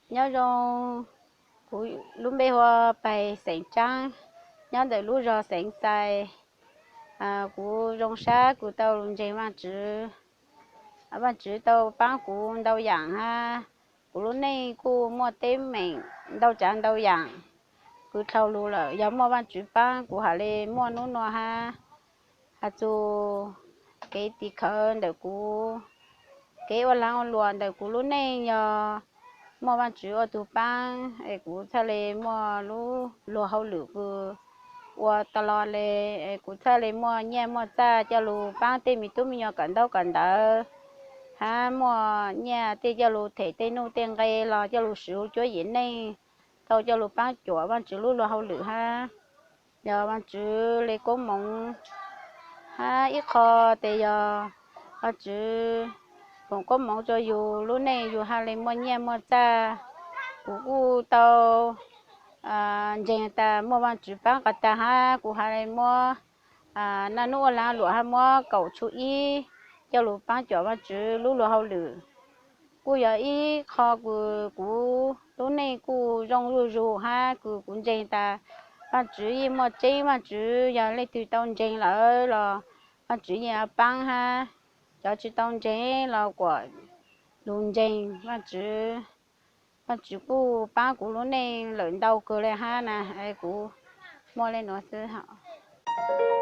Nyob zoo, kuv lub npe hu ua Pais xeem Tsaab, nyob ntawm lub zog Xeev Xais. Kuv zoo sab kuv tau ntseeg Vaajtswv, Vaajtswv tau paab kuv ntau yaam hab kuv lub neej kuj muaj teeb meem ntau tsaav ntau yaam. Kuv dlhau lug lawm, yog muaj Vaajtswv paab kuv has le muaj nub nua hab has txug kev tiv khawv ntawm kuv, kev ua laag ua luam ntawm kuv lub neej yog muaj Vaajtswv ua tug paab es kuv txhaj le muaj lub luag hauj lwm kuv ua tas los le, es kuv txhaj le muaj nyiaj muaj txaj coj lug paab tej me tub me nyuam kawm ntaub kawm ntawv, hab muaj nyiaj tej coj lug them tej nuj tej nqe los coj lug swv huv cuab yim neej, tau coj lug paab cuam Vaajtswv lub luag hauj lwm hab yog Vaajtswv le koob moov. Hab ib qho tes yog Vaajtswv foom koob moov rua yug lub neej yug has le muaj nyiaj muaj txaj. Kuv kuj tau ntseeg tas muaj Vaajtswv paab qas tas hab kuv has le muab naj nub ua laag luam hab muab kaum tshuj ib coj lug paab cuam Vaajtswv lub luag hauj lwm. Kuj yog ib qho kws kuv lub neej kuj zoo zuj zug hab kws kuv ntseeg tas Vaajtswv yeej muaj tseeb, Vaajtswv yog leej twg tau ntseeg lawm los Vaajtswv yeej paab hab cov tsi tau ntseeg los kuas lug ntseeg Vaajtswv, Vaajtswv kuj paab kuv lub neej lawm ntau kawg le hab na. Kuv muaj le nuav xwb hab.